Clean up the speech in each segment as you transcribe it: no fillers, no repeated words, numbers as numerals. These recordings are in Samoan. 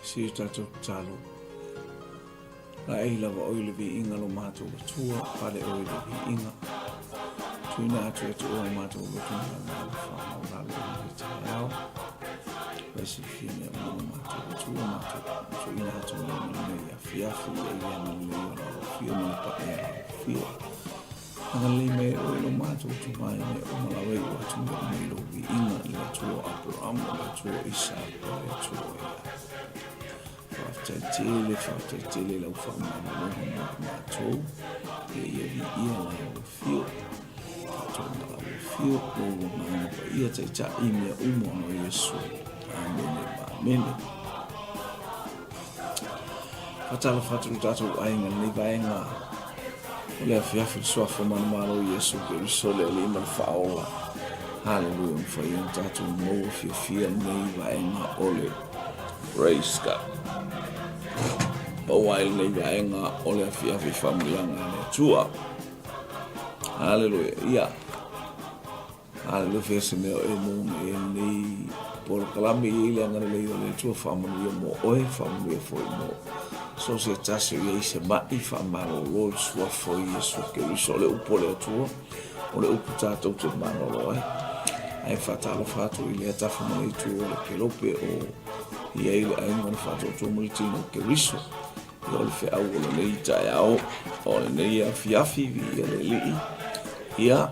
Si o tatou tatalo. Laei lava oe le viiga lo matou Atua, pale oe le viiga. Tuina atu e te oa matou loto ma le malo whaamaulalo o le taeao. Vai silafia mea uma lo matou Atua, matou tuina atu mea uma lenei afiafi, ia i le agalelei o lau afio ma le paia o lau afio. Agalelei mai e oe lo matou Atua i mea uma lava i ua atu mea uma i lou viiga, le Atua o Aperamo, le Atua o Isaka, le Atua o Iakopo. Faafetai tele, faafetai tele i lau faamalologa mo matou. Ia ia viia lau afio. Tatou ma lau afio, lou agaga paia taitai i mea uma ona o Iesu. Amene ma amene. Faatalofa atu i lo tatou aiga i lenei vaega o le afiafi le suafa manumalo o Iesu Keriso le Alii ma le Faaola. Haleluia, mafai ona tatou maua fiafia lenei vaega o le Praise God. Maua ai lenei vaega o le afiafi faamanuiaga a le Atua. Haleluia. Ia. Haleluia fea se mea o e maua mai ai lenei polokalame i ai le agalelei o le Atua faamanuia mo oe, faamanuia foi mo so se tasi o i ai se ma'i faamalolo i le suafa o Iesu Keriso o le upu o le Atua, o le upu tatou te malolo ai. Ae faatalofa atu i lea tafa ma le itu o le kelope o i ai le aiga o le faatoatoa ma le tino o Keriso. Ia o le feau o lenei taeao, o lenei afiafi, viia le Alii. Ia,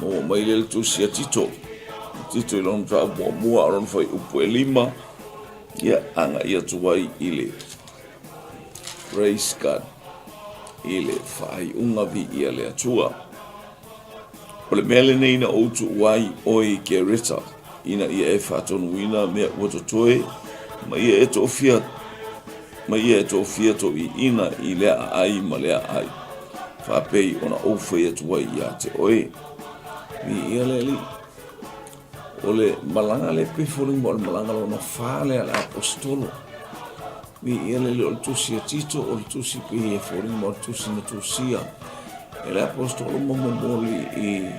maua mai lea le tusi a Tito. Tito i lona mataupu muamua, o lona fuaiupu e 5, ia, agai atu ai i le Praise God, i le faaiuga viia le Atua. O le mea lenei na ou tuua ai oe i Kereta, ina ia e faatonuina mea ua totoe, ma ia e tofia, ma ia e tofia toeaiina i lea aai ma lea aai, faapei ona ou fai atu ai ia te oe. Viia le Alii. O le malaga lea pei foliga o le malaga lona fa lea a le aposetolo. Viia le Alii, o le tusi a Tito, o le tusi pei e foliga o le tusi na tusia e le aposetolo ma momoli i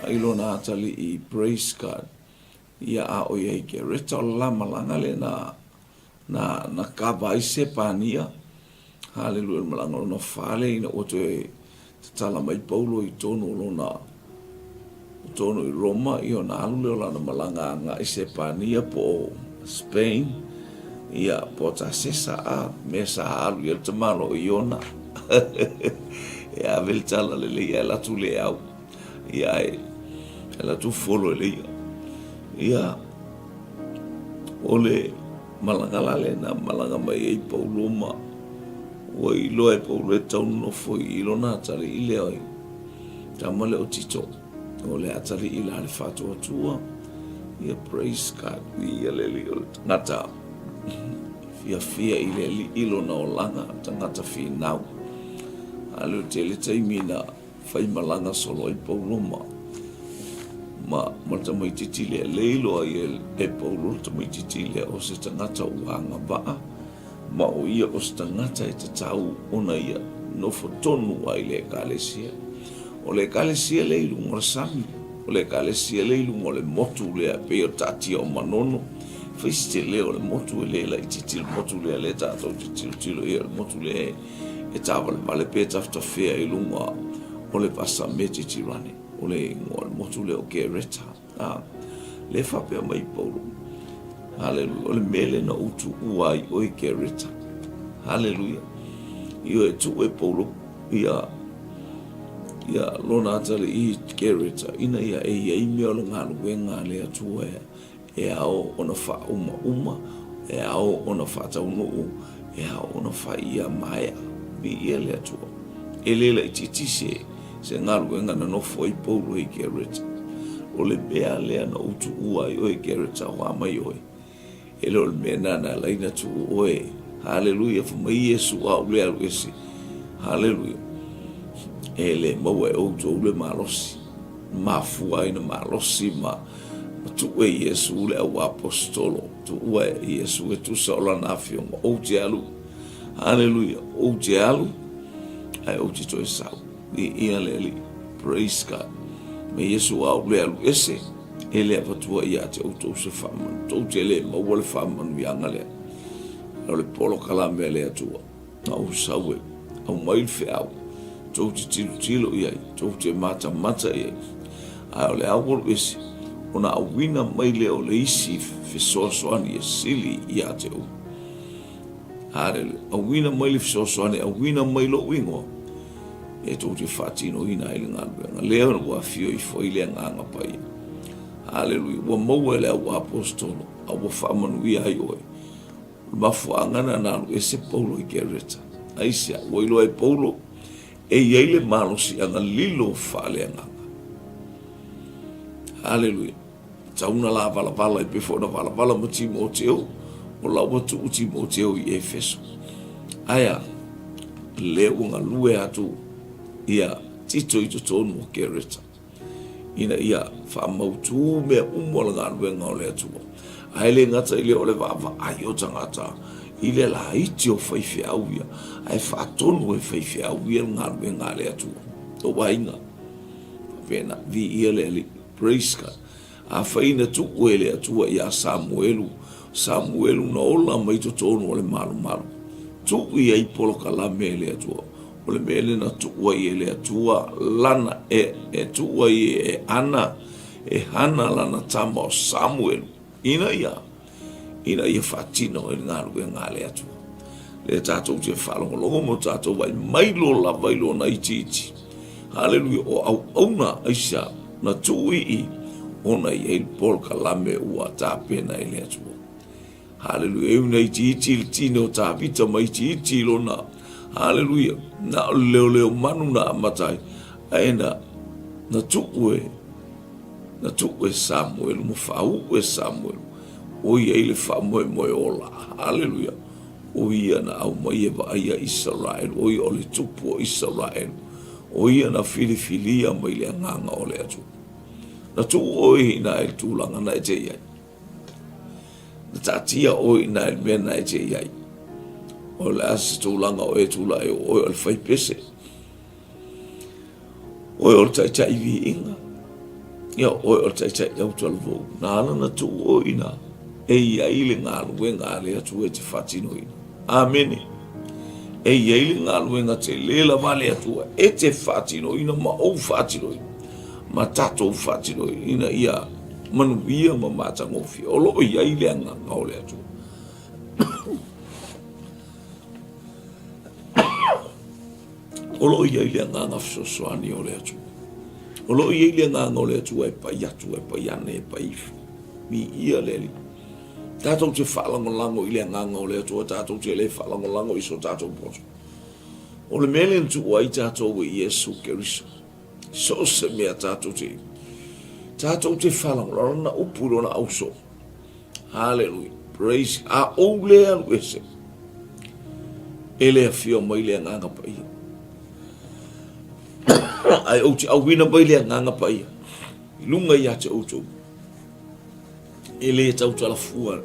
i lona atalii, praise God. Ia a o i ai Kereta, o le la malaga lea na na na kava ai Sepania. Haleluia, o le malaga lona fa lea ina ua toe tatala mai Paulo i totonu o lona totonu i Roma, ia ona alu lea o lana malaga agai Sepania po o Spain, ia po o Tasesa, a mea sa alu i ai le tamaloa o Iona. E ave le tala lelei ae alu atu le au, ia ae alu atu folo e le ia. Ia, o le malaga la lena malaga mai ai Paulo ma ua iloa e Paulo e tatau ona nofo i lona atalii lea oi tama lea o Tito o le atalii la le faatuatua. Ia praise God, viia le Alii, o le tagata fiafia i le Alii lona olaga, tagata finau. A leo tele taimi na fai malaga solo ai Paulo ma ma ma le tamaitiiti lea. Le iloa ai e Paulo le tamaitiiti lea o se tagata ua agavaa ma o ia o se tagata e tatau ona ia nofo tonu ai le Ekalesia. O le Ekalesia lea i luga o le sami, o le Ekalesia lea i luga o le motu lea pei o le taatia o Manono. Fai se tele o le motu e le laitiiti le motu lea lea tatou te tilotilo i ai, o le motu lea e taavalevale pe tafetafea i luga o le vasa Metitirane, o le igoa o le motu lea o Kereta. A, lea faapea mai Paulo, haleluia, o le mea lea na ou tuua ai oe Kereta. Haleluia. Ioe, tuu e Paulo ia ia lona atalii i Kereta ina ia e i ai mea o le galuega a le Atua e E ao ona faaumauma, e ao ona faataunuu, e ao ona fai ia maea. Viia le Atua. E le laitiiti se, se galuega na nofo ai Paulo i Kereta. O le mea lea na ou tuua ai oe Kereta o a mai oe. E le o le mea na na ala ai na tuu oe. Haleluia, fai mai Iesu a ou le alu ese. Haleluia. E le maua e outou le malosi. Mafua ai na malosi ma Ma tuu e Iesu le auaposetolo, tuua e Iesu e tusa o lana afioga, ou te alu, haleluia, ou te alu, ae ou te toe sau. Viia le Alii, praise God. Me Iesu a ou le alu ese, e le avatua ia te outou se faamanu, tou te le maua le faamanuiaga lea. O le polokalame a le Atua, na ou sau e aumai le feau, tou te tilotilo i ai, tou te matamata i ai. Ae o le aualu ese, ona auina mai lea o le isi fesoasoani e sili ia te outou. Haleluia. Auina mai le fesoasoani, auina mai lou igoa, e tou te faatinoina ai le galuega. Lea ua afio ifo ai le Agaga Paia. Haleluia. Ua maua e le au aposetolo, a ua faamanuia ai oe. O le mafuaaga lena na alu ese Paulo i Kereta. Aisea? Ua iloa e Paulo e i ai le malosiaga lilo faaleagaga. Haleluia. Tau na lāvalavala e pei foi ona valavala ma Timoteo, o la ua tuu Timoteo i Efeso. Ae a? Lea ua galue atu ia Tito i totonu o Kereta, ina ia faamautū mea uma o le galuega o le Atua. Ae le gata i lea o le vaavaai o tagata i le laiti o faifeau ia, ae faatonu e faifeau ia le galuega a le Atua. Lou aiga, faapena, viia le Alii. Praise God. Afai na tuu e le Atua ia Samuelu, Samuelu na ola mai totonu o le malumalu. Tuu i ai polokalame e le Atua. O le mea lea na tuu ai e le Atua lana, e, e tuu ai e Ana, e Hana lana tama o Samuelu, ina ia, ina ia faatino ai le galuega a le Atua. Lea tatou te faalogologo ma tatou vaai mai loa lava i lona itiiti. Haleluia, o auauna aisa na tuu i i, ona i ai le polokalame ua tapena e le Atua. Haleluia, e ui na itiiti le tino o Tavita ma itiiti lona, haleluia, na o le leoleo manu na amata ai, ae na, na tuu e, na tuu e Samuelu ma faauu e Samuelu, o ia i le faamoemoe ola. Haleluia. O ia na aumai e vaai a Isaraelu, o ia o le tupu o Isaraelu, o ia na filifilia mai le agaga o le Atua. Na tuu oe i ina i le tulaga na e te i ai. Na taatia oe i ina i le mea na e te i ai. O le a se tulaga o e tulai o oe o le faipese. Oe o le taitai viiga, ia oe o le taitai autalavou. Na ala na tuu oe i ina e i ai le galuega a le Atua e te faatinoina. Amene. E i ai le galuega tele lava a le Atua e te faatinoina ma ou faatinoina ma tatou faatinoina ina ia manuia ma matagofie. O lo o i ai le agaga o le Atua. O lo o i ai le agaga fesoasoani o le Atua. O lo o i ai le agaga o le Atua e pai atu, e pai ane, e pai ifo. Viia le Alii. Tatou te faalagolago i le agaga o le Atua, tatou te le faalagolago i so tatou poto. O le mea lea na tuu ai tatou e Iesu Keriso. So o se mea tatou te tatou te faalagolago lana upu i lona ausoo. Haleluia. Praise. A ou le alu ese, e le afio mai le Agaga Paia. Ae ou te auina mai le Agaga Paia i luga ia te outou. E le tautala fua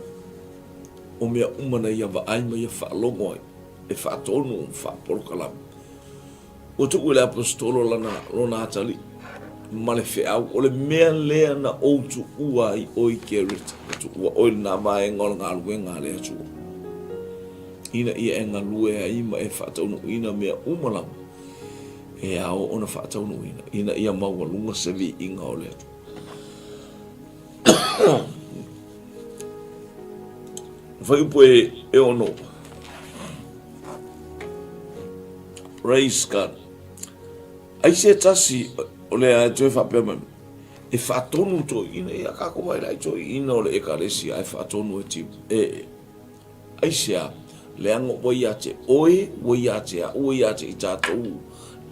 o mea uma na ia vaai ma ia faalogo ai, e faatonu ma faapolokalame. Ua tuu e le Aposetolo lana, lona atalii ma le feau, o le mea lea na ou tuua ai oe i Kereta, na tuua oe i lena vaega o le galuega a le Atua, ina ia e galue ai ma e faataunuuina mea uma lava e ao ona faataunuuina, ina ia maualuga se viiga o le Atua. Fuaiupu e, e ono. Praise God. Ai se tasi o le a toe faapea mai, e faatonu toeaiina, ia kākou vai lai toeaiina o le ekalesia e faatonu e ti, e, aisea, leaga ua ia te oe, ua ia te a'u, ua ia te i tatou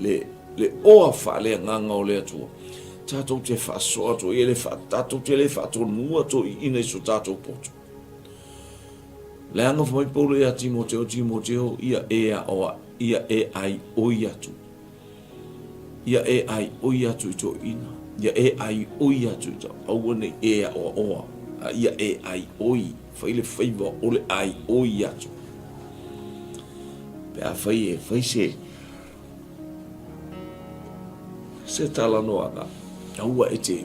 le, le oa faaleagaga o le Atua. Tatou te faasoa toeaiina, le faa, tatou te le faatonua toeaiina i so tatou poto. Leaga fai mai Paulo ia Timoteo, Timoteo, ia e aʻo, ia e ʻaiʻoi atu. Ia e ʻaiʻoi atu i toeʻina. Ia e ʻaiʻoi atu i tau. Aua ne i e aʻoaʻoa. A ia e ʻaiʻoi. Fai le faiva o le ʻaiʻoi atu. Pe a fai e fai se se talanoaga, aua e te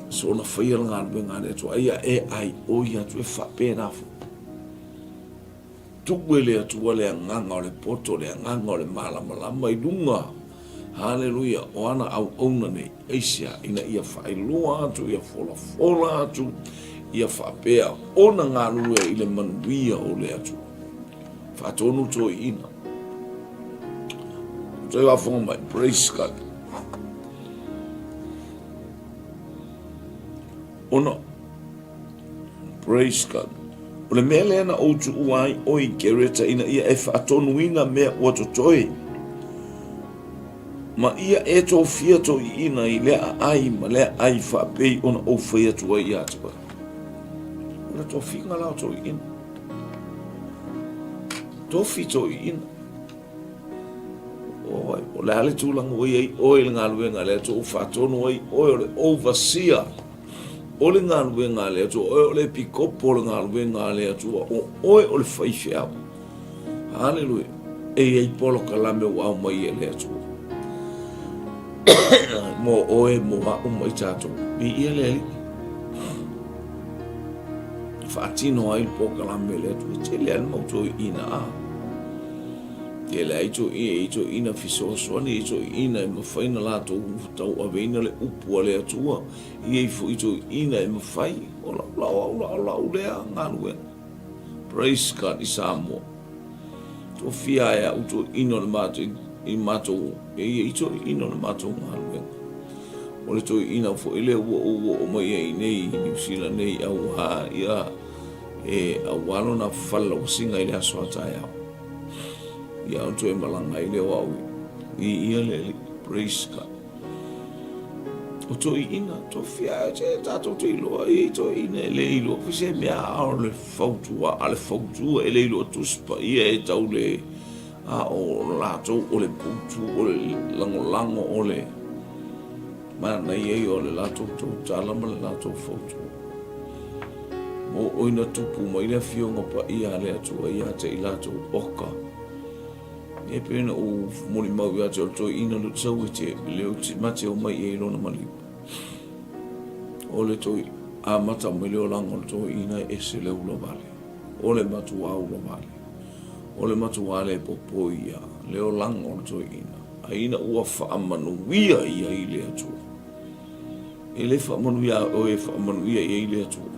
soona faia le galuega a le Atua, a ia e ʻaiʻoi atu e faapena foi. Tuu e le Atua le agaga o le poto, le agaga o le malamalama i luga, haleluia, o ana auauna nei, aisea, ina ia faailoa atu, ia folafola atu, ia faapea ona galulue i le manuia o le Atua. Faatonu toeaiina. Toe faafofoga mai, praise God. Ona, praise God. O le mea lea na ou tuua ai oe i Kereta ina ia e faatonuina mea ua totoe, ma ia e tofia toeaiina i lea aai ma lea aai faapei ona ou fai atu ai ia te oe. O le tofiga la o toeaiina. Tofi toeaiina. Oi, o le a le tulaga ua i ai oe i le galuega a le Atua ua faatonu ai oe o le overseer o le galuega a le Atua, oe o le epikopo o le galuega a le Atua, o oe o le faifeau. Haleluia. E i ai polokalame ua aumai e le Atua. Mo oe, mo a'u ma i tatou. Viia le Alii. Faatino ai le polokalame a le Atua. E tele lava le mau toeaiina, a. Tele ai toeaiina fesoasoani, e i ai toeaiina e mafai ona latou tauaveina le upu a le Atua, e i ai foi toeaiina e mafai. O lau, lau, lau, lau lea galuega. Praise God i Samoa. Tofia ai a'u toeaiina o le matou, i matou, e i ai toeaiina o le matou galuega. O le toeaina foi lea ua ou oo mai ai nei i Niu Sila nei auā ia e auā lona falelauasiga i le aso a taeao. Ia ona toe malaga ai lea o au i ia le Alii. Praise God. O toeaiina, tofia e tatou te iloa, e i ai toeaiina e le iloa foi se mea a o le fautua, a le fautua e le iloa Tusi Paia e tau le a o latou o le putu, o le lagolago, o le manaia ia o le latou tautala ma le latou fautua. Mo oi na tupu mai le Afioga Paia a le Atua ia te i latou oka. E pei ona ou molimau ia te oe le toeaina lea ou te sau e te, lea ou te ma te omai i ai i lona maliu. O le toi, amata mai le olaga o le toeaina e ese le ula vale. O le matuā ula vale. O le matuā le popo ia le olaga o le toeaina. A ina ua faamanuia ia i le Atua. E le faamanuia a oe e faamanuia i ai le Atua.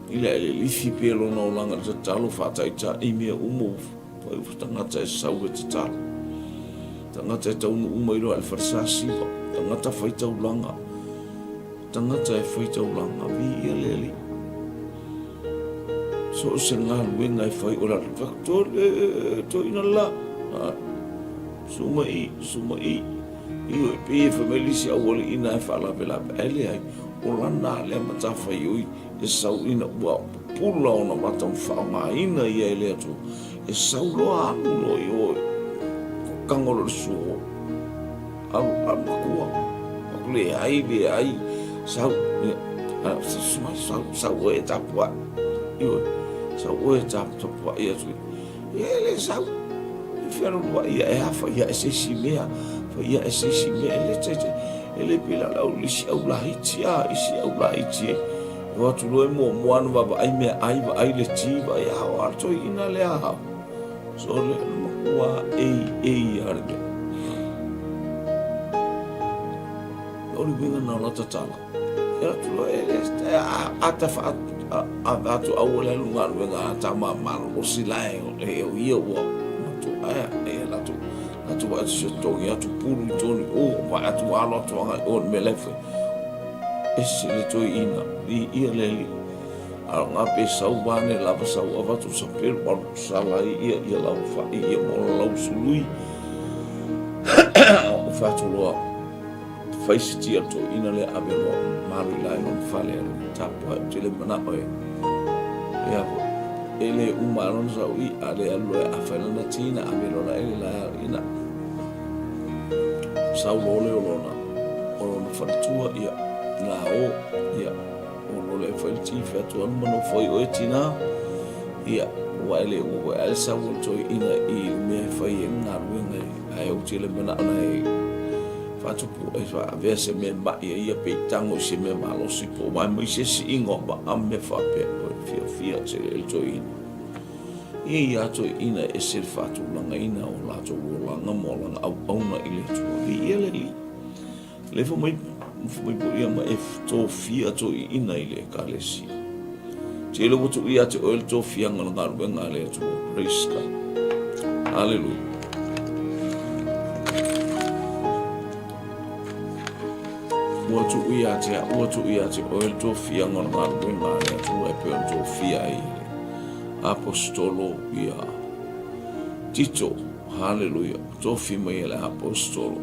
I le ae lilifi pea lona olaga i le tatalo faataitai mea uma ua fai ua tagata e sau e tatalo. Tagata e taunuu mai loa i le fale sasiva, tagata fai taulaga, tagata e fai taulaga, viia le Alii. So o se galuega e fai o le atu tole toina la. Suma i, suma i. Ioe, pei e fai mai le isi aualii na e faalavelave, ae leai, o lana lea matafaioi e sau ina ua pupula ona mata ma faaaogaina ia e le Atua, e sau loa alu loa i o, kago loa i le suo, alu, alu matua, aku leai, leai, sau, sau, sau, sau oe e tapuai, ioe, sau oe e tapuai atu, E le sau. E fealualuai ia e a, fai ae se isi mea, fai ae se isi mea, e le te, e le pei la lau isi au laiti a, isi au laiti e. O atu loa e muamua ana vaavaai meaai, vaai le ti, vaai a o a le toeaina lea a. So le matua ei ei a le mea. O le uiga na o la tatala. E atu loa e le a ta wha a atu aua le alu galuega a ta ma malolosi la e e o ia ua matu aea e latou latou wa atu se togi atu pulu i tonu o wa atu alo atu anga o le mea la e fai ese le toeaina i ia le alii a o ngā pe sau wane lava sau avatu sa pelu alu sala ai ia ia lau whai ia mo lau sului o whatu loa Fai se tia toeaina lea ave loa malu i la i lona fale a le tapuai ou te le manao e e a e le uma lona sau i a le alu loa e fai lana ti na ave loa la ele la ina sau loa le o lona o lona faletua ia la o ia o lo le fai le ti fai atu alu ma nofo ai oe tina ia ua ele ua ua ale sau o le toeaina i le mea e fai ai le galuega e Ae ou te le manao na e faatupu e faavea se mea ma'i a ia pe i tago i se mea malosi po o vae mai se isi igoa ma a mea faapea o e fiafia tele i le toeaina. Ia ia toeaiina e ese le faatulagaina o latou olaga ma olaga auauna i le Atua. Viia le Alii. Lea fai mai, fai mai foi ia ma e tofia toeaiina i le Ekalesia. Tele ua tuu ia te oe le tofiaga o le galuega a le Atua. Praise God. Hallelujah. Ua tuu ia te ua tuu ia te oe le tofiaga o le galuega a le Atua e pei ona tofia ai e le Aposetolo ia Tito. Haleluia. Tofi mai e le Aposetolo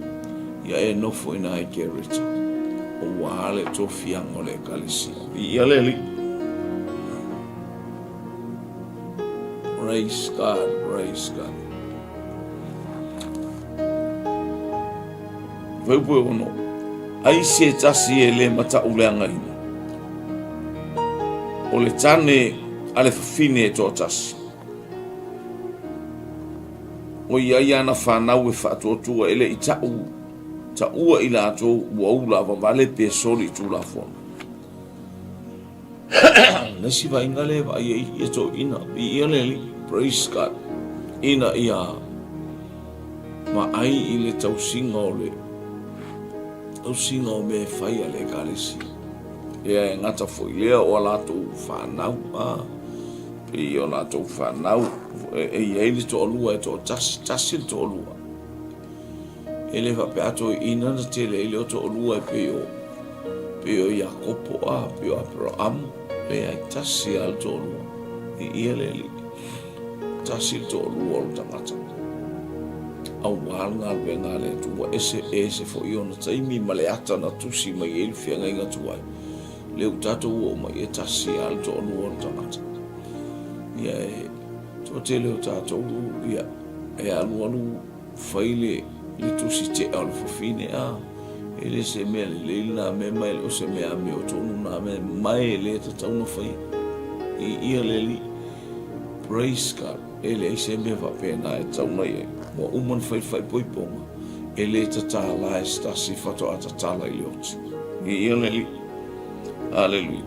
ia e nofo i ina i Kereta, aua le tofiaga o le Ekalesia. Viia le Alii. Praise God, praise God. Fuaiupu e 6. Ai se tasi e le matauleagaina. O le tane a le fafine e toatasi. O i ai ana fanau e faatuatua e le i ta'u ta'ua i latou ua ula avavale pe soli i Tulafono. Le isi vaaiga lea e vaai ai ia toeaiina, viia le Alii, praise God, ina ia vaai i le tausiga o le tausiga o mea e fai a le Ekalesia. Ia e gata foi lea o a latou fanau, a pei o latou fanau e i ai le toalua e toatasi, tasi le toalua. E le faapea a toeaiina na tele ai lea o toalua e pei o pei o Iakopo a, pei o Aperaamu, leai, tasi lava le toalua. Viia le Alii. Tasi le toalua o le tagata. Aua le galuega a le Atua, ese ese foi ona taimi ma le ata na tusi mai ai le feagaiga tuai. Lea ua tatou oo mai e tasi lava le toalua o le tagata. Ia e toatele o tatou ia e alualu fai le, le tusi tea o le fafine, a, e le se mea lelei lena mea, ma e le o se mea amiotonu na mea, ma e le tatau na faia. Viia le Alii. Praise God. E leai se mea faapena e tatau na i ai. Ua uma ona fai le faaipoipoga, e le tatala e se tasi faatoa tatala i le oti. Viia le Alii. Aleluia.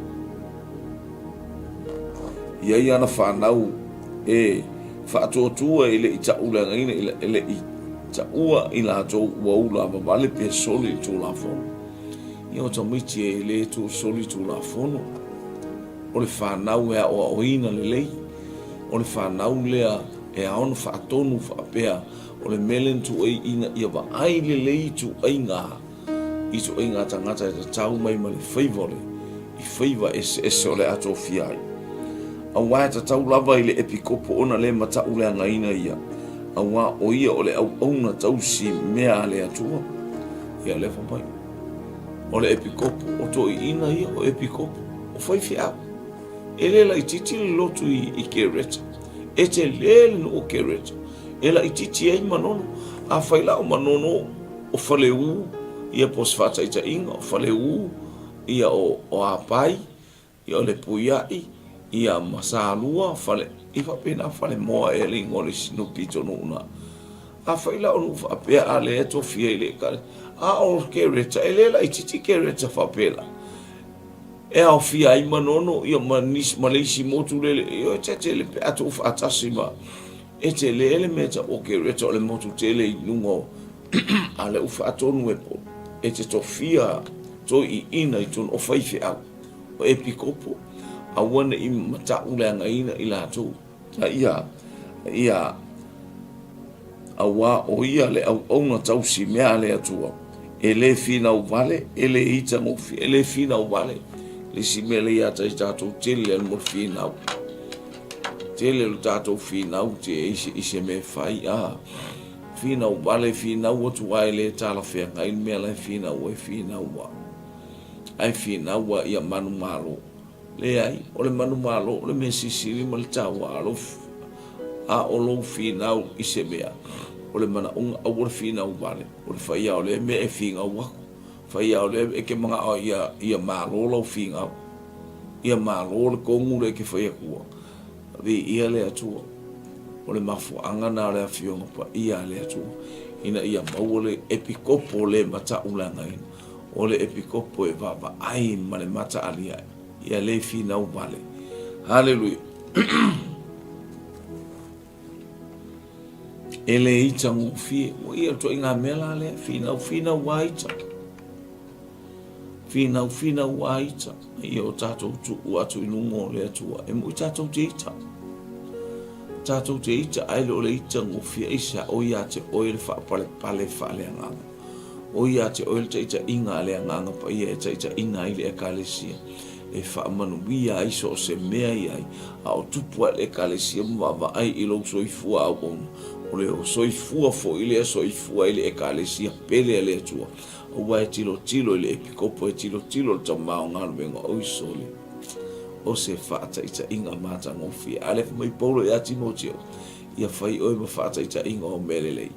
I ai ana fanau e faatuatua e le i ta'uleagaina e le i ta'ua i latou ua ula avavale pe soli le Tulafono. Ia o tamaiti e le soli Tulafono, o le fanau e aoaoina lelei, o le fanau lea e ao ona faatonu faapea o le mea lea na tuuai ina ia vaai lelei ituaiga ituaiga tagata e tatau mai ma le faiva o le i faiva eseese o le a tofia ai. Aua e tatau lava i le epikopo ona le matauleagaina ia, aua o ia o le auauna tausi mea a le Atua. Ia lea fai mai, o le epikopo, o toeaiina ia o epikopo, o faifeau. E le laitiiti le lotu i, i Kereta. E tele le nuu o Kereta. E laitiiti ai Manono. Afai la o Manono o Faleu, ia po o se faataitaiga, o Faleu, ia o, o Apai, ia o Lepuiai, ia ma Salua, Fale, ia faapena Falemoa ea le igoa o le isi nuu pitonuu na. Afai la o nuu faapea a lea e tofia i le ekalesia, a o Kereta, e le laitiiti Kereta faapela. E aofia ai Manono, ia ma nisi, ma le isi motu lele, ia e tetele pe a tuu faatasi ma, E tele le mea tau o Kereta o le motu tele i luga o a lea ua faatonu e po e te tofia toeaiina i totonu o faifeau o epikopo aua ne i matauleagaina i latou a ia ia aua o ia le auauna tausi mea a le Atua e le finau vale e le itagofie e le finau vale le isi mea lea ia te tatou tele le mo le finau Tele o le tatou finau te i se mea e fai, a finau vale, finau atu a e le talafeagai le mea la e finau ai, finau a. Ae finau a ia manumalo. Leai, o le manumalo o le mea silisili ma le taua a a o lou finau i se mea, o le manaoga aua le finau vale, o le fai a o lea mea e finau aku. Fai a o lea e te manao ia, ia malo lau finau. Ia malo le kogu lea e te fai atua. Viia le Atua. O le mafuaaga na o le Afioga Paia a le Atua, ina ia maua le epikopo le matauleagaina. O le epikopo e vaavaai ma le mata aliae, ia le finau vale. Haleluia. E le ita gofie. Ua ia ituaiga mea la lea, finau finau a ita. Finau finau a ita. Ia o tatou tuu atu i luga o le Atua. E moi tatou te ita. Tatou te ita ae le o le ita gofie aisea o ia te oe le faapalepale faaleagaga. O ia te oe le taitaiga a le Agaga Paia e taitaiina ai le Ekalesia, e faamanuia ai so o se mea i ai, a o tupu ae le Ekalesia ma vaavaai i lou soifua auauna, o le soifua foi lea soifua ai le Ekalesia pele a le Atua. Aua e tilotilo i le Epikopo, e tilotilo i le tama o galuega, oi sole, o se faataitaiga matagofie. A lea fai mai Paulo ia Timoteo, Ia fai oe ma faataitaiga o mea lelei.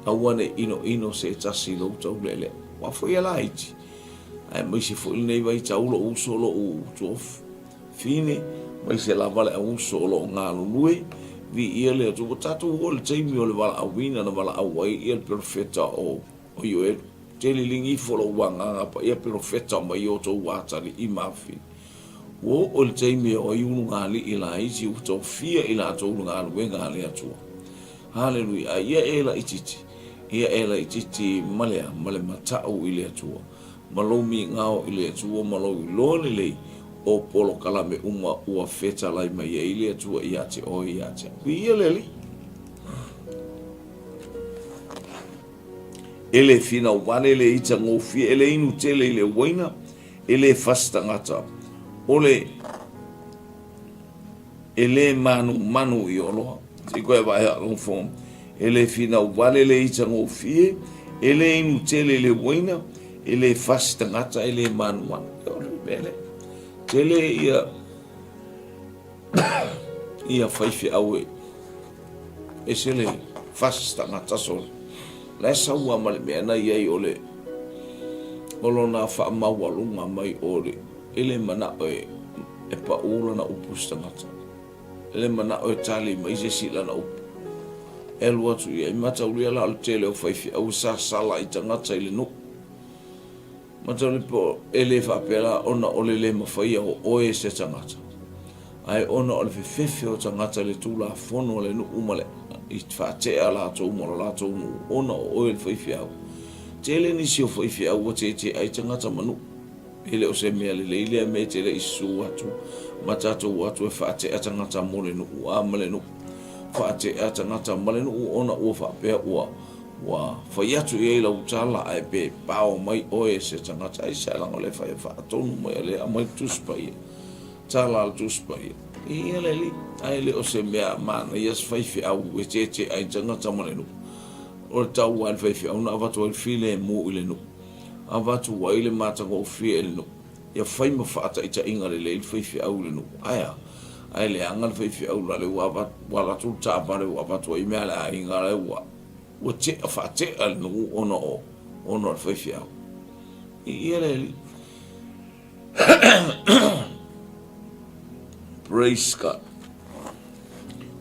Aua ne i inoino se tasi i lou taulele. Ua foi e laiti, aemaise foi lenei vaitau lou uso lou tuafafine, aemaise lava le auuso o lo o galulue, viia le Atua. Ua tatou oo i le taimi o le valaauina na valaau ai ia le perofeta o Ioelu. Tele ligi ifo lou agaga paia perofeta mai o outou atalii ma afafine. Ua oo i le taimi e o ai ulugalii laiti ua tofia i latou i le galuega a le Atua. Haleluia! A ia e laititi, ia e laititi ma le a? Ma le matau i le Atua, ma lou migao i le Atua, ma lou iloa lelei o polokalame uma ua fetalai mai ai le Atua ia te oe ia te au. Viia le Alii! E le finau vale, e le ita gofie, e le inu tele i le uaina, e le fasi tagata, o le e le manumanu i oloa. Se i koe vae a lou fono. E le finau vale, e le ita gofie, e le inu tele i le uaina, e le fasi tagata, e le manumanu. O le mea lea. Tele ia ia faifeau e ese le fasi tagata sole. La e sau lava ma le mea na i ai o le o lona faamaualuga mai o le e le manao e e pau lana upu i se tagata. E le manao e tali mai se isi i lana upu. E alu atu i ai, mataulia la o le tele o faifeau e sasala i tagata i le nuu. Mataulia po e le faapea la ona o le le mafaia o oe e se tagata, ae ona o le fefefe o tagata i le tulafono a le nuu ma le i faatea latou ma lo latou nuu ona o oe le faifeau. Tele nisi o faifeau ua teetea ai tagata ma nuu. E le o se mea lelei lea mea e te le i susu atu ma tatou o atu e faatea tagata mo le nuu a ma le nuu. Faatea tagata ma le nuu ona ua faapea ua ua fai atu i ai lau tala ae pe pao mai oe e se tagata aisea leaga o lea e fai e faatonu mai o lea e aumai le Tusi Paia tala a le Tusi Paia. Ia le alii, ae le o se mea manaia se faifeau e teetea ai tagata ma le nuu. O le tau lava i le faifeau na avatu ai le filemu i le nuu. Avatu ai le matagofie i le nuu, ia fai ma faataitaiga lelei le faifeau i le nuu. Ae a? Ae leaga le faifeau la le ua avatu, ua alu atu le taavale ua avatu ai mea a le aiga la ua, ua tea, faatea le nuu ona o, ona o le faifeau. Ia le alii. Praise God.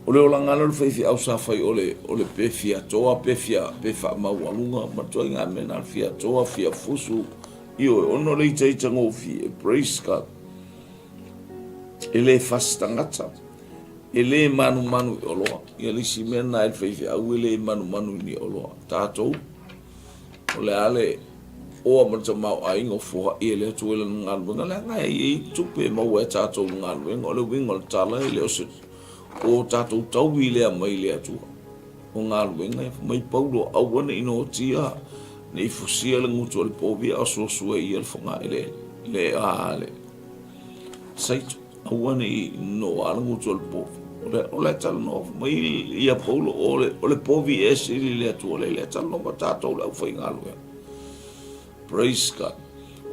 O le olaga lea o le faifeau sa fai o le, o le pe fia toa, pe fia, pe faamaualuga, ma ituaiga mea na, fia toa, fia fusu, ioe, ona o le itaita gofie. Praise God. E le fasi tagata, e le manumanu i oloa. Ia le isi mea lena e le faifeau e le manumanu i ni oloa. Tatou, O le a le oa ma le tamaoaiga o foai e le Atua i lana galuega, leaga e i ai tupe e maua e tatou i le galuega. O le uiga o le tala, e le o se o tatou taui lea mai le Atua. O galuega e mai Paulo, aua ne i noatia, ne i fusia le gutu o le povi a o suasua ia le fogaeleele, le a le saito. Aua ne i noa le gutu o le povi. O le, o le talanoa mai ia Paulo, o le, o le povi e sili le Atua, le le talanoa ma tatou le aufaigaluega. Praise God.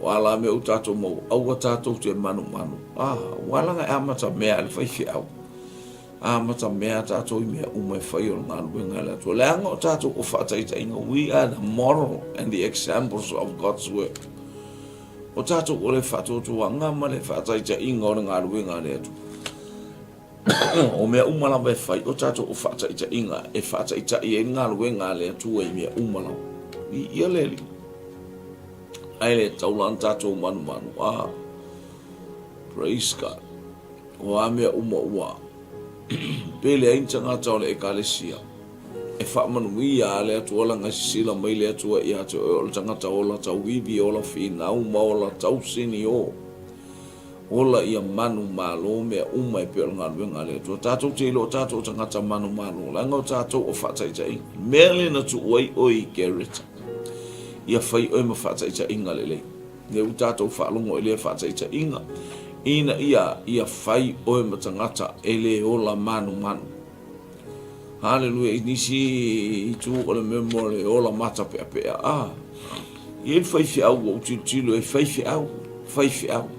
O a la mea ua tatou maua, aua tatou te manumanu. Ah, ua laga e amata mea le faifeau. Amata mea tatou i mea uma e fai o le galuega a le Atua. Leaga o tatou o faataitaiga, we are the model and the examples of God's work. O tatou o le faatuatuaga ma le faataitaiga o le galuega a le Atua. O mea uma lava e fai, o tatou o faataitaiga e faataitai ai le galuega a le Atua i mea uma lava. Viia le Alii. Ae le tatau la ona tatou manumanu. Ah, praise God. O a mea uma ua pele ai ni tagata o le Ekalesia. E faamanuia a le Atua leaga e sisila mai le Atua ia te oe o le tagata ola tauivi, ola finau ma ola tausinio. Ola ia manumalo mea uma e pei o le galuega a le Atua. Tatou te iloa o tatou o tagata manumalo, leaga o tatou o faataitaiga. Mea lea na tuu ai oe i Kereta, ia fai oe ma faataitaiga lelei. Lea ua tatou faalogo i lea faataitaiga, ina ia ia fai oe ma tagata e le ola manumanu. Haleluia, i nisi itu o le mea mo le ola matapeapea. A, e i ai le faifeau ua ou tilotilo i ai, faifeau, faifeau.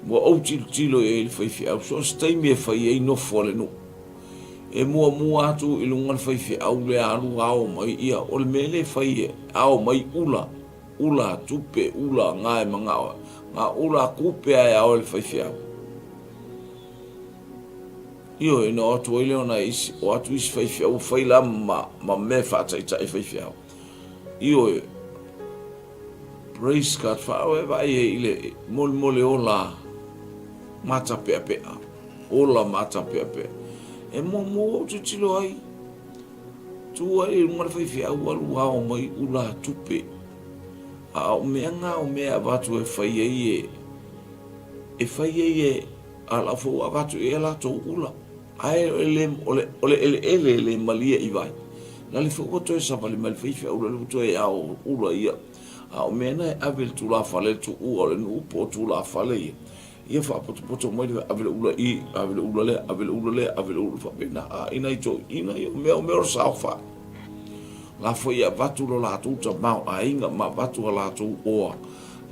Ua ou tilotilo i ai le faifeau, so o se taimi e fai ai nofo a le nuu. E muamua atu i luga le faifeau lea alu ao mai, ia, o le mea lea e fai e ao mai ula, ula tupe, ula ga e manao, ga ula kupe a e ao e le faifeau. Ioe, ona o atu ai lea o nai isi, o atu isi faifeau, ua fai la ma, ma mea e faataitai faifeau. Ioe, praise God, faaoe e vaai ai i le molemole ola matapeapea, ola matapeapea. E muamua ou tilotilo ai, tu ai i luga le faifeau alu ao mai ula tupe. A o mea ngā o mea e avatu e fai ai e, e fai ai e, A la foi ua avatu i ai a latou ula, ae o le, o le, o le eleele e le malie i vai. La le foi ua toe savali mai le faifeau la le ua toe ao ula ia. A o mea na e ave i le tulafale le tuua o le nuu po o tulafale ia, ia faapotopoto mai le ave le ula i, ave le ula lea, ave le ula lea, ave le ula faapena. A i nai toeaiina ia, o mea, o mea o le saofai. La foi e avatu lo latou tamaoaiga ma avatu a latou oa,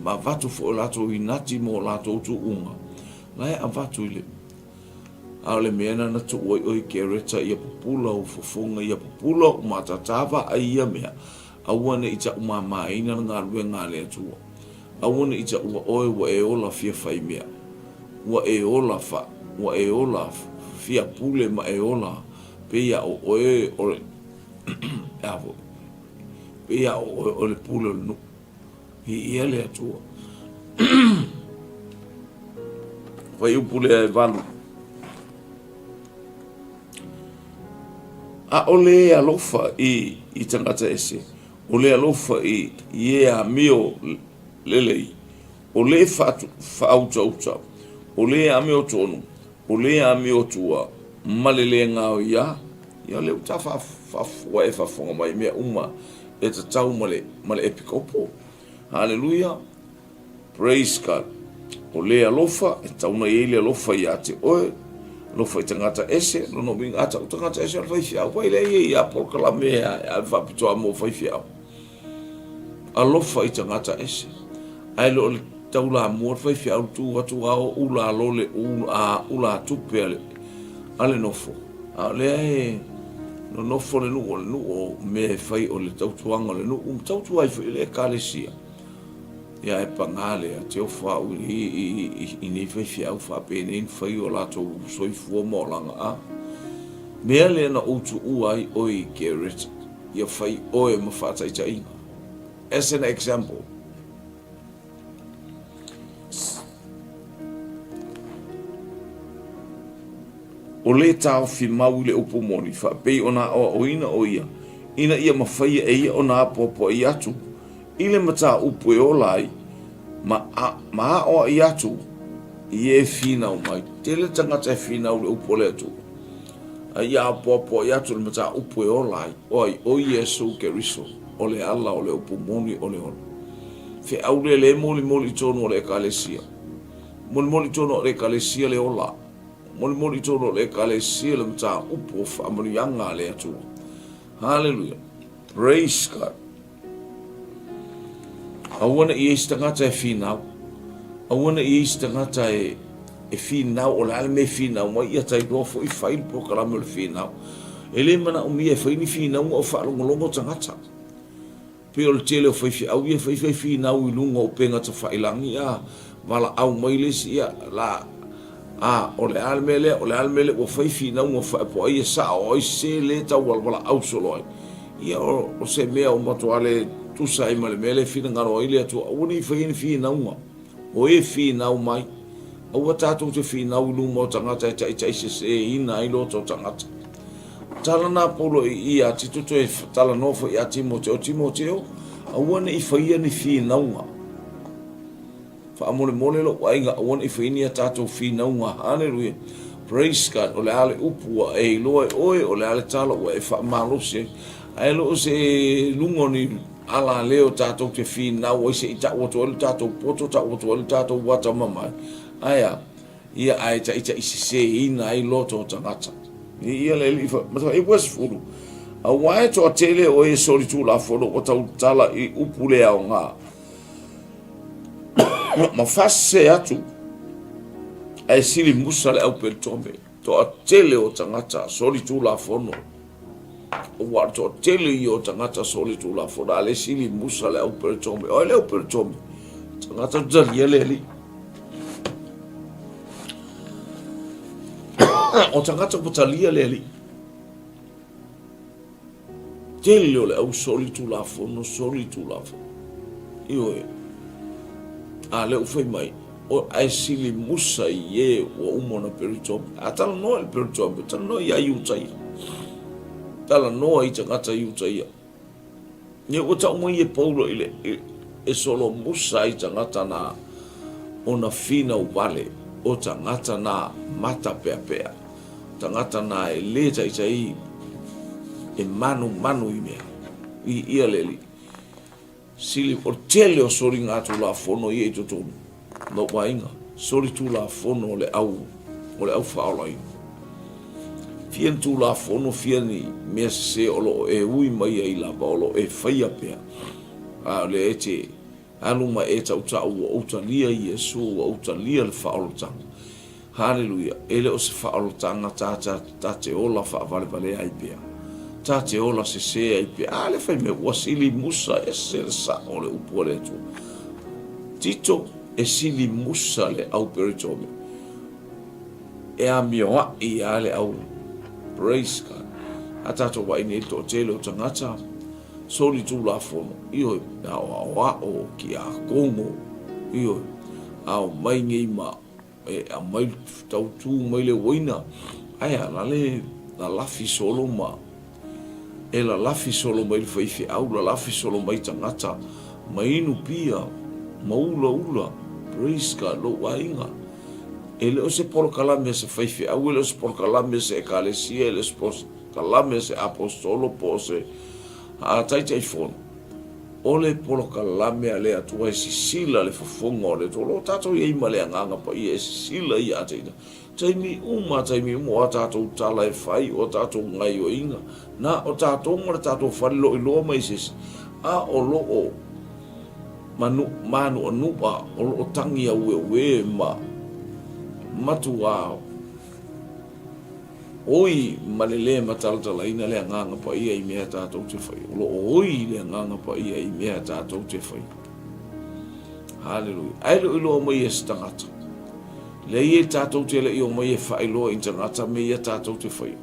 ma avatu foi o latou inati mo latou tuuga, la e avatu i le A o le mea na na tuu ai oe Kereta ia pupula ou fofoga, ia pupula ou matata vaai ia mea, aua ne i taumamaina le galuega a le Atua. Aua ne i taua oe ua e ola fia fai mea, ua e ola fa, ua e ola fia pule ma e ola pei a o oe o le, a foi, pei a o oe o le pule o le nuu. Viia le Atua. Fuaiupu lea e 8. ʻAʻole e alofa i, i tagata ese, o le alofa i, i e amio lelei, o le faautauta, o le amiotonu, o le amiotua, ma le le gaoiā. Ia lea ua ta ua e faafofoga mai i mea uma e tatau ma le, ma le epikopo. Haleluia! Praise God! O le alofa, e tatau ona i ai le alofa ia te oe, alofa i tagata ese, lona uiga a tau tagata ese o le faifeau, vai lea ia ia polokalame e ave faapitoa mo faifeau. Alofa i tagata ese. Ae le o le taulamua le faifeau tu atu a o ula lole ula, ula tupe a le, a le nofo. A o lea e nonofo le nuu o le nuu o mea e fai o le tautuaga o le nuu, ma tautua ai foi le ekalesia. Ia e pagā lea, te ofo au i, i, i, i nei faifeau faapenei na fai o latou soifua ma olaga a. Mea lea na ou tuua ai oe i Kereta, ia fai oe ma faataitaiga. As an example. O le taofi mau i le upu moni, faapei ona aoaoina o ia, ina ia mafaia e ia ona apoapoai atu i le mataupu e ola ai, ma, a, ma aoai atu i e finau mai. Tele tagata e finau i le upu o le Atua, a ia apoapoai atu i le mataupu e ola ai, o ai, o Iesu Keriso, o le ala o le upu moni o le ola. Feau lea le molimoli i totonu o le Ekalesia. Molimoli i totonu o le Ekalesia le ola. Molimoli i totonu o le Ekalesia le mataupu o faamanuiaga a le Atua. Haleluia. Praise God. Aua ne i i ai se tagata e finau. Aua ne i i ai se tagata e, e finau, o le a le mea e finau mai, ia tailoa foi fai le polokalame o le finau. E le manaomia e fai ni finauga o faalogologo tagata. Pei o le tele o faifeau ia e faifai finau i luga o upega tafailagi a valaau mai le isi ia la a o le a le mea lea o le a le mea lea ua fai finauga faepoai e sao o ai se le tau valaau solo ai ia o se mea o matua le tusa ai ma le mea lea e finagalo ai le Atua aua ne i faia ni finauga o e finau mai aua tatou te finau i luma o tagata e taitaiseseina ai loto o tagata. Tala na Paulo i i a Tito toe talanoa foi ia Timoteo, Timoteo, aua ne i faia ni finauga. Faamolemole lou aiga aua ne i faia ni a tatou finauga. Haleluia. Praise God. O le a le upu ua e iloa e oe, o le a le tala ua e faamalosi ai. Ae le o se luga o ni alaleo tatou te finau ai se i tau atu ai le tatou poto, tau atu ai le tatou atamamai. Ae a? Ia ae taitaiseseina ai loto o tagata. Ia le alii fa, mataupu 10, Aua e toatele o e solitulafono ua tautala i upu le aoga, ma faasese atu, ae sili musa le aupelitome. Toatele o tagata solitulafono, aua o le toatele ia o tagata solitulafono, a le sili musa le aupelitome. O ai le aupelitome? Tagata talia le alii. O tagata ua talia le Alii. Tele o le au soli tulafono, soli tulafono. Ioe. A lea ua fai mai, o ae sili musa i e ua uma ona peritome. A talanoa i le peritome, talanoa ia Iutaia. Talanoa i tagata Iutaia. Ia ua tau mai e Paulo i le, e solomusa ai tagata na ona finau wale, o tagata na mata peapea, tagata na e le taitai e manumanu i mea, i ia le alii. Sili, o le tele o soligatulafono ia i totonu, lou aiga, solitulafono o le au, o le au faaolaina. Fia ni tulafono, fia ni mea sese o lo o e ui mai ai lava, o lo o e faia pea, a o lea e te alu ma e tautau ua ou talia Iesu, ua ou talia le faaolataga. Haleluia! E le o se faaolataga ta, ta, ta te ola faavalevalea ai pea, ta te ola sese ai pea. A lea fai mea, ua sili musa ese le sao o le upu a le Atua. Tito, e sili musa le au peritome. E amioaʻi a le au Praise God. A tatou vaai nei i le toatele o tagata soli tulafono, ioe, e aoaoao, kiakogo, ioe, ao mai nei ma e aumai tautu mai le uaina, ae a la le lalafi solo ma e lalafi solo mai le faifeau, lalafi solo mai tagata, ma inu pia, ma ulaula, praise God, lou aiga. E le o se polokalame a se faifeau, e le o se polokalame a se ekalesia, e le o se polokalame a se aposetolo po o se Taitaifono. O le polokalame a le Atua e sisila le fofoga o le Atua. O lo o tatou i ai ma le Agaga Paia e sisila ia te ina. Taimi uma, taimi uma, o a tatou tala e fai, o a tatou gaioiga, na o tatou ma le tatou fale loiloa mai se isi, a o lo o Manu, mānuʻanuʻa o lo o tangi aueue ma matuā oi ma le lē matalatalaina le Agaga Paia i mea tātou te whai. O lo o oi le Agaga Paia i mea tātou te whai. Haleluia. Ai lo iloa mai e se tangata. Leai e tātou te le i o mai e whailoa i tangata me ia tātou te whai.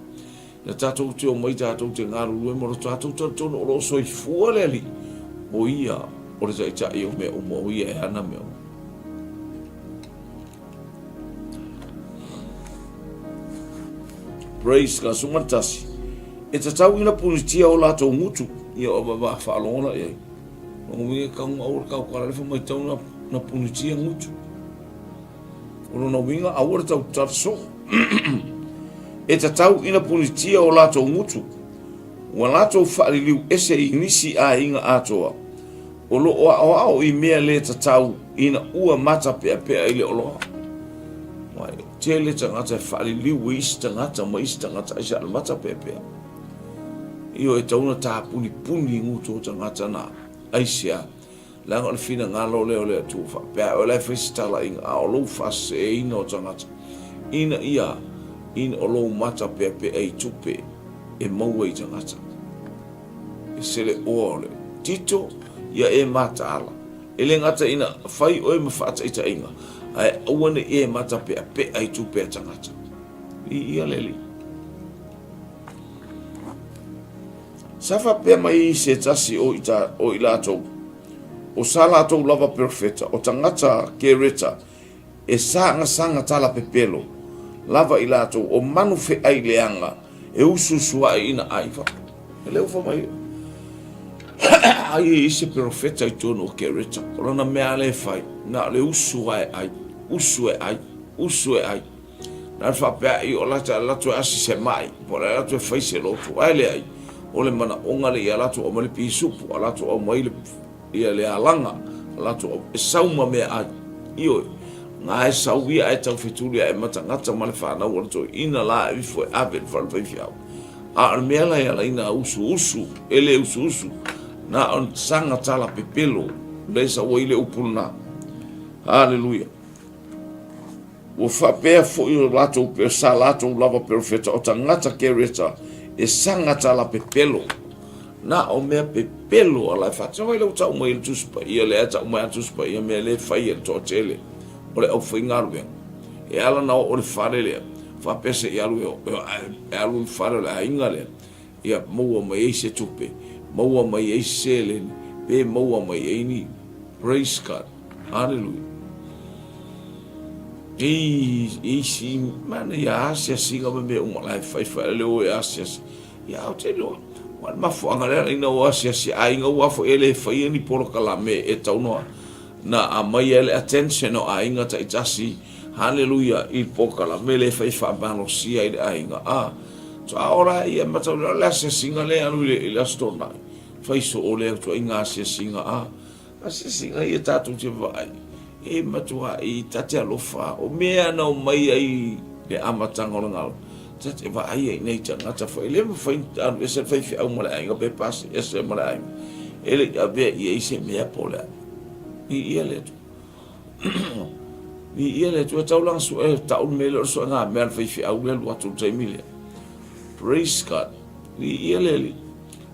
Na tatou te omai tatou te galulue ma lo tatou talitonu o lo o soifua le Alii, o ia o le Taitai o mea uma, o ia e ana mea uma. Praise God, sunga le tasi. E tatau ina punitia o latou gutu, ia o va whaalongo la iai. O ngi ka nga o ka ka le fa mai tau na na punitia gutu. O lona uiga, aua le tautala soo. E tatau ina punitia o latou gutu, ua latou faaliliu ese i nisi aiga atoa, o lo o aoao i mea le tatau ina ua matapeapea i le oloa. Wai, tele tagata e faaliliu i isi tagata ma isi tagata ai sa le matapeapea. Ioe, e tatau ona tapunipuni gutu o tagata na, aisea? Leaga o le finagalo lea o le Atua faapea, o la e fai se talaiga, a o lou faaseseina o tagata, ina ia, ina o lou mata peapea i tupe e maua i tagata. E seleoa o le Tito, ia e mataala. E le gata ina fai oe ma faataitaiga, ae aua ne i e mata peapea i tupe a tagata. I ia le Alii. Sa faapea mai se tasi o i latou, o sa latou lava perofeta, o tagata Kereta, e sagasagata la pepelo lava i latou, o manu feai leaga, E usuusuaʻi ina ai fa. E le ufa mai. Ai e i se perofeta i tonu o Kereta. O lana mea ale e fai, na o le usu a e ai, usu e ai, usu e ai. Na le faapea i o lata lato e asi se mai, po le lato e fai se lotu. Ae le ai, o le manaoga le ia lato o mai le pisupu, a lato au mai le ia le alaga, a lato au e sau ma mea ai. Ioe, nga e sau ia e tau fetuli a e matagata ma le whanau o le toeaina la e ifo e ave le fale faifeau. A o le mea la e ala ina usuusu, e le usuusu, na o saga tala pepelo, le sau ai le upu lena. Haleluia. Ua faapea foi o latou sa latou lava perofeta o tagata Kereta e saga tala pepelo. Na o mea pepelo a la e faatino ai le ua tau mai e le Tusi Paia, lea e tau mai a le Tusi Paia mea le fai e le toatele o le aufaigaluega. E ala ona oo i le fale lea, faapea se i alu e alu i le fale o le aiga lea, ia maua mai ai se tupe, maua mai ai se seleni, pe maua mai ai ni. Praise God. Hallelujah. Ei, isi, mana ia asiasiga ma mea uma la e fai fai le o e asiasi. Ia ou te iloa, ua le mafuaaga lea ina ua asiasi aiga ua foi e le faia ni polokalame e tau noa na aumai ai le attention o aiga taitasi, haleluia, i le polokalame lea e fai faamalosia ai le aiga. A, faatoa ola ai ia matau lea o le asiasiga lea e alu i le Aso Toonai, fai soo lea ituaiga asiasiga, a, asiasiga ia tatou te vaai, e matuai ta te alofa, o mea na omai ai le amataga o le galuega, ta te vaai ai i nai tagata foi, e le mafai ona alu ese le faifeau ma le aiga pe pasi ese ma le aiga, e le i avea i ai se mea po o le a. Viia le Atua. Viia le Atua, tau lana sue, tau le mea lea o le suega mea a le faifeau lea alu atu i le taimi lea. Praise God. Viia le Alii.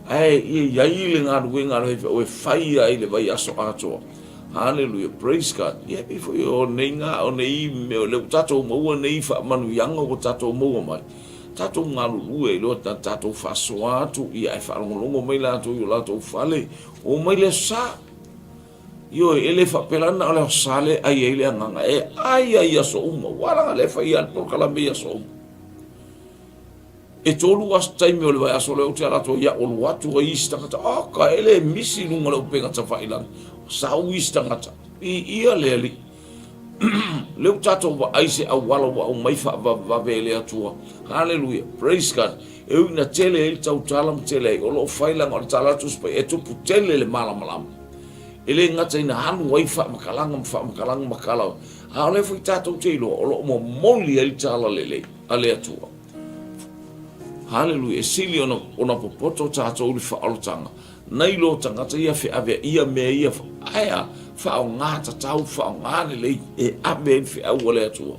Ae ia i ai le galuega a le faifeau e fai ai le vaiaso atoa. Haleluia, praise God. Ia pei foi o nei ga, o nei mea o lea ua tatou maua nei faamanuiaga ua tatou maua mai. Tatou galulue i loa tatou faasoa atu ia ae faalogologo mai latou i o latou fale, o mai le aso Sa. Ioe, e le faapea la na o le aso Sa lea e ai ai le agaga, e ai ai i aso uma, ua leaga lea e fai lava le polokalame i aso uma. E tolu aso taimi o le vaiaso lea ou te ala atu ai au alu atu ai isi tagata, oka, e le misi i luga o le upega tafailagi, sau isi tagata, viia le Alii. Lea ua tatou vaai se auala ua aumai faavavevave e le Atua. Haleluia, praise God. E ui ina tele ai le tautala ma tele ai, o lo o fai leaga o le tala a le Tusi Paia, e tupu tele le malamalama. E le gata ina alu ai faamatalaga ma faamatalaga ma tala, a o lea foi tatou te iloa, o lo o momoli ai le tala lelei a le Atua. Haleluia, e sili ona, ona popoto tatou i le faaolataga, nai lo tagata ia feaveaia mea ia, ae a, faaaoga tatau, faaaoga lelei, e ave ai le feau a le Atua.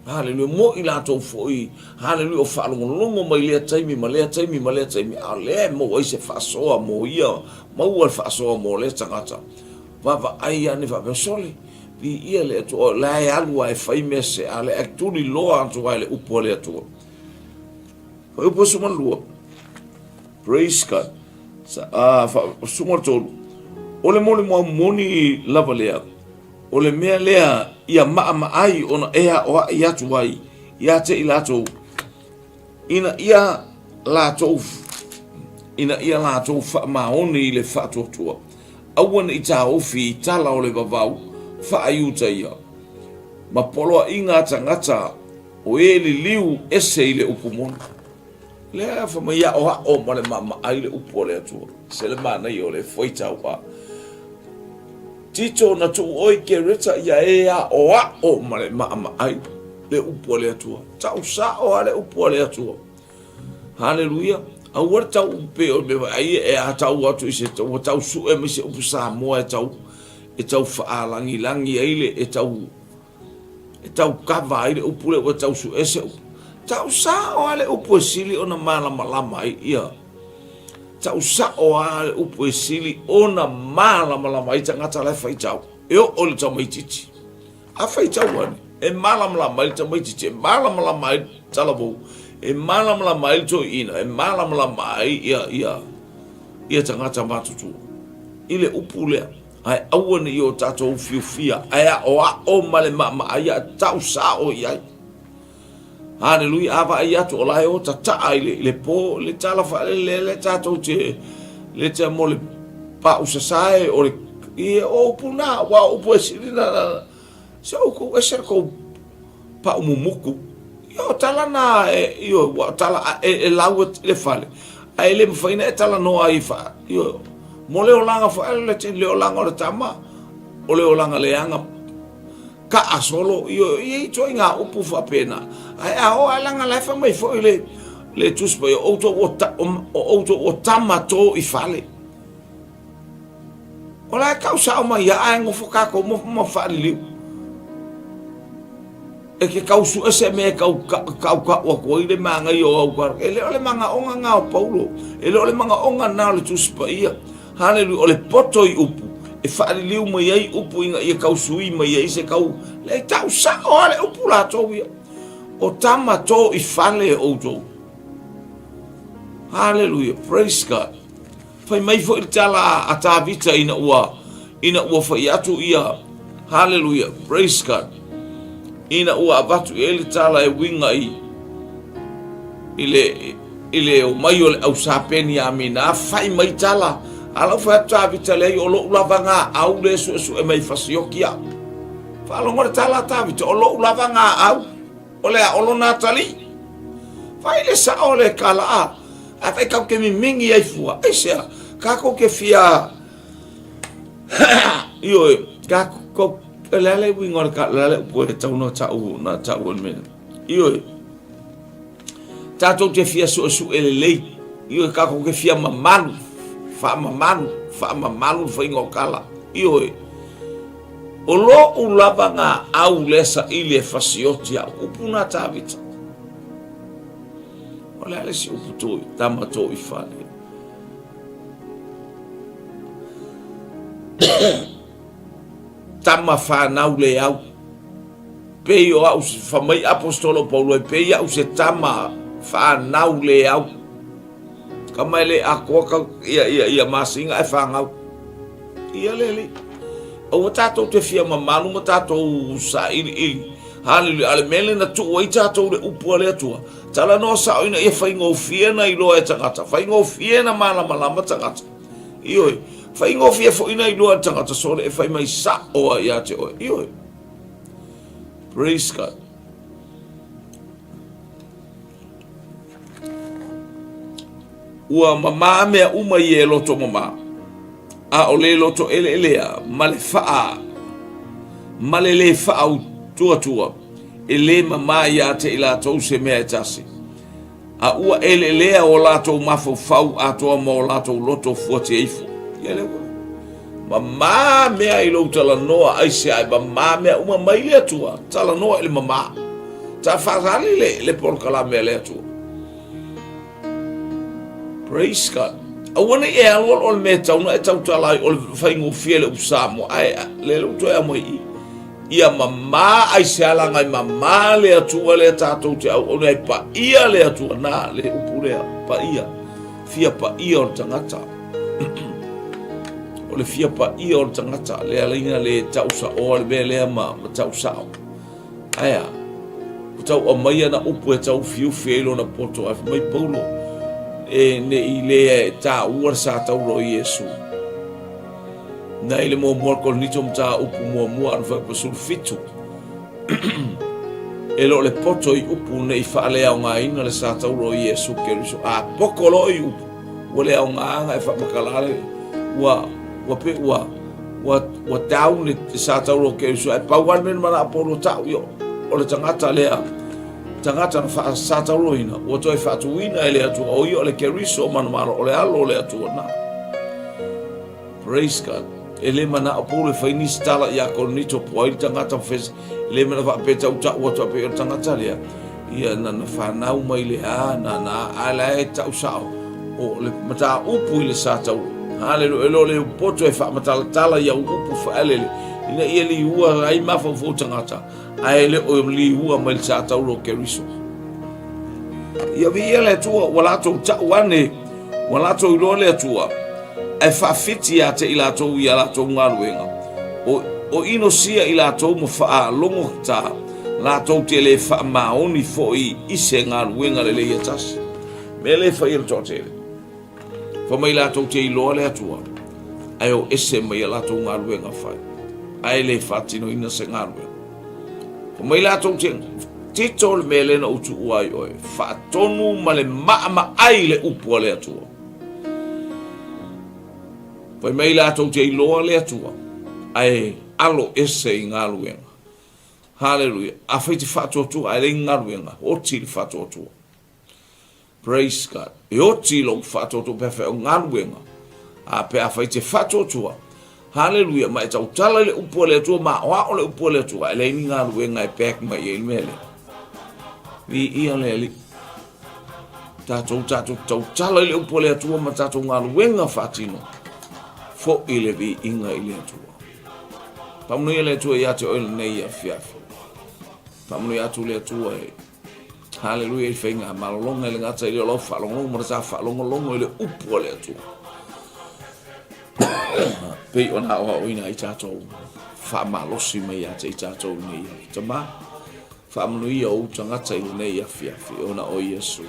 Haleluia, mo i latou foi, haleluia, o faalogologo mai lea taimi ma lea taimi ma lea taimi, a o lea e maua ai se faasoa mo ia, maua le faasoa mo lea tagata. Vaavaai ane faapea, sole, Viia le Atua, o la e alu lava e fai mea se a le ae tuli loa atu lava i le upu a le Atua. Fuaiupu 12. Praise God. Sa, 13. O le molimau moni lava lea, o le mea lea ia maamaai ona e aoai atu ai ia te i latou, ina ia latou ina ia latou faamaoni i le faatuatua, aua ne i taofi i tala o le vavau faa-Iuta ia, ma poloaiga a tagata o e liliu ese i le upu moni. Lea fai mai aoao ma le maamaai le upu a le Atua. Se le manaia o le faitau a Tito na tuu oe i Kereta ia e aoao ma le maamaai le upu a le Atua. Tau sao lava le upu a le Atua. Haleluia. Aua le tau upe o le ai e a tau atu i se ua tau sue mai se upu Samoa e tau e tau faalagilagi ai le e tau e tau kava ai le upu lea ua tau sue se upu. Tau sao lava le upu e sili ona malamalama ai ia. Tau sao lava le upu e sili ona malamalama ai tagata la e faitau. E oo i le tamaitiiti. A faitau ane, e malamalama ai le tamaitiiti, e malamalama ai le talavou, e malamalama ai le toeaina, e malamalama ai ia, ia, ia tagata matutua i le upu lea. Ae aua ne i o tatou ufiufia, ae aoao ma le maamaai a tau sao i ai. Haleluia, a vaai atu o la e o tataa i le, i le po, le tala faalele lea tatou te, le te mo le pau sasae o le, ia o upu na, ua o upu e sili na, na, se o kou ese kou pau mumuku. Ia o tala na, e, io, ua o tala e, e lau e le fale, a e le mawhai na e tala noa ai wha, io, mo le olanga wha, le te le olanga o le tama, o le olanga leanga, Kaʻa solo, ioe, e i ai ituaiga upu faapena. Ae a oo ae laga la e fai mai foi le, le Tusi Paia, o outou ua, ta, o, o outou ua tama tō i fale. O la e tau sao mai ia, ae nofo kākou ma, ma faaliliu. E ke kau suʻe se mea e kau, kau, kau kau aku ai le māngai o au kānaka. E le o le magaoga ngā o Paulo. E le o le magaoga nā o le Tusi Paia. Haleluia, o le poto i upu, e faaliliu mai ai upu ina ia tausui mai ai se tau, le tau sao lava le upu latou ia. O tama tō i fale outou. Haleluia, praise God. Fai mai foi le tala a Tavita ina ua, ina ua fai atu ia, haleluia, praise God. Ina ua avatu i ai le tala e uiga i, i le, I le omai o le au Sa Peniamina, fai mai tala, a lau fai atu Tavita, Leai, o lou lava gaau lea e suesue mai fasioki au. Faalogo le tala a Tavita, o lou lava gaau, o le a o lona atalii. Fai le sao le kala a, a fai kau ke mimingi ai fua, aisea, kākou ke fia, ioe, kākou, le a le uiga o le kala, le a le upu e tau na tau, na tau e le mea. Ioe, Tatou te fia suesue lelei, ioe, tatou te fia mamalu, faamamalu, faamamalu le faiga o tala, ioe. O lo'u lava gaau lea saili e fasioti a'u, upu na Tavita. O le a le isi upu toi, tama toi fale. Tama whanau le au. Pei o a'u, fa mai Aposetolo o Paulo e pei a'u se tama whanau le au. Ka mai le atoa ka ia ia ia masinga e whangau. Ia le li. Aua tātou te fia mamalu ma tātou sailiili. Haleluia. A le mea lena tuu ai tātou le upu a le Atua. Talanoa sao ina ia faigofie na iloa e tagata. Faigofie na malamalama tagata. Ioe. Faigofie foi na iloa e tagata sole e fai mai sao a ia te oe. Ioe. Praise God. Ua mamā mea uma i e loto mamā, a o le loto eleelea ma le faa, ma le lē faautuatua, e lē mamā iā te i latou se mea e tasi. A ua eleelea o latou mafaufau atoa ma o latou loto fuatia ifo. Ia lea ua. Mamā mea i lou talanoa aisea e mamā mea uma mai le Atua, talanoa i le mamā. Ta whaasali le, le polokalame a le Atua. Praise God. Aua nei e alu alu o le mea tau na e tautala ai o le faigofie le upu Samoa. Ae, le le utu e amo i. Ia mamā aisea laga e mamā le Atua lea tatou te auauna ai paia le Atua na le upu lea paia fia paia o le tagata o le fia paia o le tagata lea laina le tau saoa le mea lea ma, ma tau sao aea ua tau aumaia na upu e tau ufiufi ai lona poto ae fai mai Paulo e ne i le taua le sa taula o Iesu Na i le muamua Korinito mataupu muamua alu fai 17. E le o le poto i upu ne i faaleaogaina le sa taula o Iesu Keriso. A poko loa i upu, ua leaoga e faamatala le ua ua pe ua ua ua down le sa taula o Keriso. Ae pau lava le mea na manao Paulo tau ia o le tagata lea tagata na faasataulaina ua toe faatuina e le Atua o ia o le Keriso o manumalo o le alo o le Atua na. Praise God. E le manao Paulo e fai nisi tala ia Korinito po ai le tagata fes, e le mana faapea tautau atu a pei o le tagata lea. Ia na na whanau mai le a, na na a la e tau sao o le mataupu i le sa taula. Haleluia, e lo le poto e faamatalatala ia upu whaalele. Ina ia liua ai mafaufau tagata, ae le o liua mai le sa taula o Keriso. Ia viia le Atua, ua latou tau ane, ua latou iloa le Atua, ae faafiti ia te i latou i a latou galuega. O, o inosia i latou ma faalogo ta, Latou te le faamaoni foi i se galuega lelei e tasi. Mea le fai e le toatele. Fai mai latou te iloa le Atua, ae o ese mai a latou galuega fai, ae le faatinoina se galuega. Fai mai latou te tito le mea lea na ou tuua ai oe, faatonu ma le maamaai le upu a le Atua. Fai mai latou te iloa le Atua, ae alo ese i galuega. Haleluia. Afai te faatuatua ae leai ni galuega, oti le faatuatua. Praise God. E oti lou faatuatua pe afai o galuega. A pe afai te faatuatua. Haleluia. Ma e tautala i le upu a le Atua ma aoao le upu a le Atua, ae leai ni galuega e back mai ai le mea lea. Viia le Alii. Tatou tatou tautala i le upu a le Atua ma tatou galuega faatino. Foi le viiga i le Atua. Faamanuia le Atua ia te oe lenei afiafi. Faamanuia atu le Atua e Haleluia i faiga malologa i le gata i le lau faalogologo ma le sa faalogologo i le upu a le Atua. Pei ona aoaoina ai tatou faamalosi mai ia te i tatou i nei afi. Tama, faamanuia ou tagata i lenei afiafi ona o Iesu.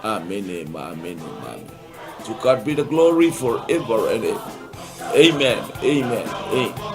Amene ma amene ma amene. To God be the glory forever and ever. Amen. Amen. Amen.